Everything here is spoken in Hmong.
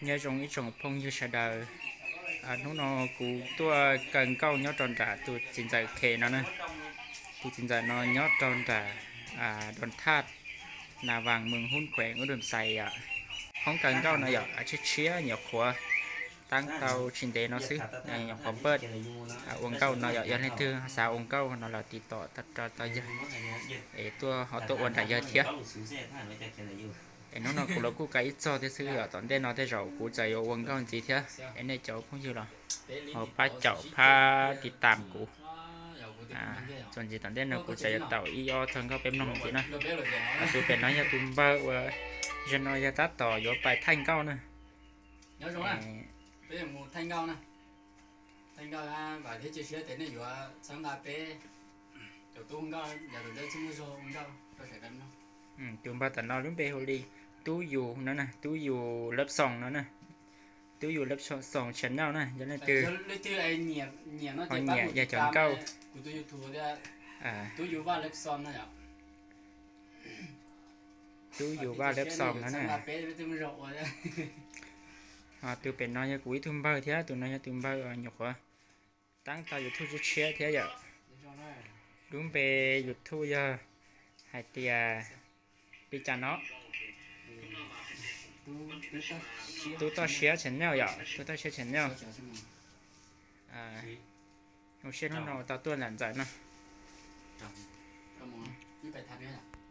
Nyob zoo ib tsoom phooj ywg sawv daws, hnub no kuv tuaj kaw nkauj nyob rau nram tus txiv ntxawm Khe no na. Tus txiv ntxawm no nyob rau nram Đồng Tháp, Nà Vàng, Mường Hút, Quảng Ú Đưm Xais yom. Hoob kaw nkauj no yom, tshiab tshiab nyuam qhuav taab tau tsis ntev no xwb, nyuam qhuav npaj ua nkauj no yom. Yog leej twg xav ua nkauj no los tiv tom tau rau yawg es tuaj ho tuaj ua nram yawg thiab. Es hnub no kuv los kuj kaw ib txoj thiab xwb yom, tom ntej no tej zaum kuv txawm yuav ua nkauj ntxiv thiab es nej cov phooj ywg los ho pab caum pab tiv tam kuv. Txuas ntxiv tom ntej no kuv txawm yuav tau ib ob txoj nkauj peb mloog ntxiv na. Tus pem no yog tus npawg uas zaum no yog tab tom yuav pais thaij nkauj na. Tus npawg tom no lub npe hu li Tub Yus no na, Tub Yus Love Song no na, Tub Yus Love Song channel na. Yog leej twg ho nyiam yog cov nkauj Tub Yus Vaj Lab Xoo no na. Tus pem no yog kuv ib tug npawg thiab, tus no yog tus npawg nyuam qhuav taab tau YouTube tshiab tshiab thiab yom. Lub npe YouTube yog hais tias li cas no, Tub Toj Siab channel yom, Tub Toj Siab channel. Ua siab hnub no tau tuaj nram ntxawm no.